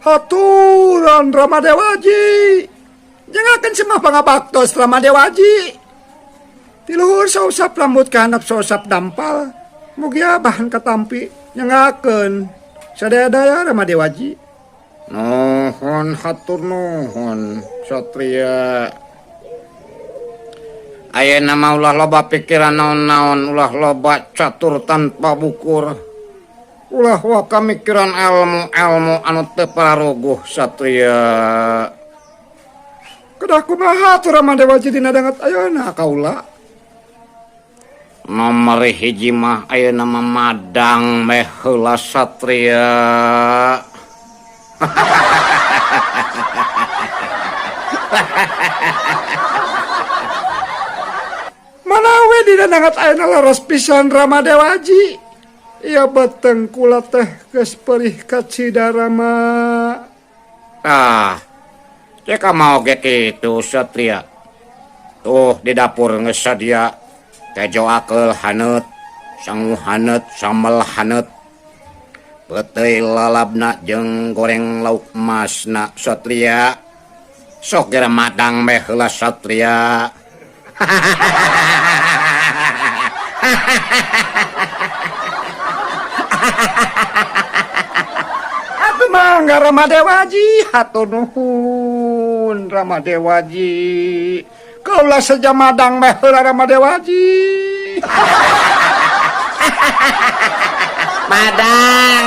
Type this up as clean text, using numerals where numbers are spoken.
Haturan Rama Dewaji. Jangakeun semah pangabaktos Rama Dewaji. Ti luhur sausap rambut ka handap sausap dampal. Mugia bahan katampi nyangakeun sadaya-daya Rama Dewaji. Nuhun hatur nuhun Satria. Ayeuna mah ulah loba pikiran naon-naon, ulah loba catur tanpa bukur. Ulah waka mikiran ilmu-ilmu anu teu pararuguh Satria. Kedah kumaha atuh Rama Dewaji dina danget ayeuna kaula? Nomor hiji mah ayeuna mah madang meh heula Satria. Manawe dina danget ayeuna leres pisan Rama Dewaji. Ieu beteng kula teh geus perih kacida Rama. Tah, cek mau ge kitu Satria. Tuh di dapur geus sadia kejo akeul haneut, sangu haneut, sambel haneut. Peuteuy lalabna jeung goreng lauk emasna Satria. Sok geura madang meh heula Satria. Atuh mangga Rama Dewaji, hatur nuhun Rama Dewaji. Kaula saja madang meh heula Rama Dewaji. Madang.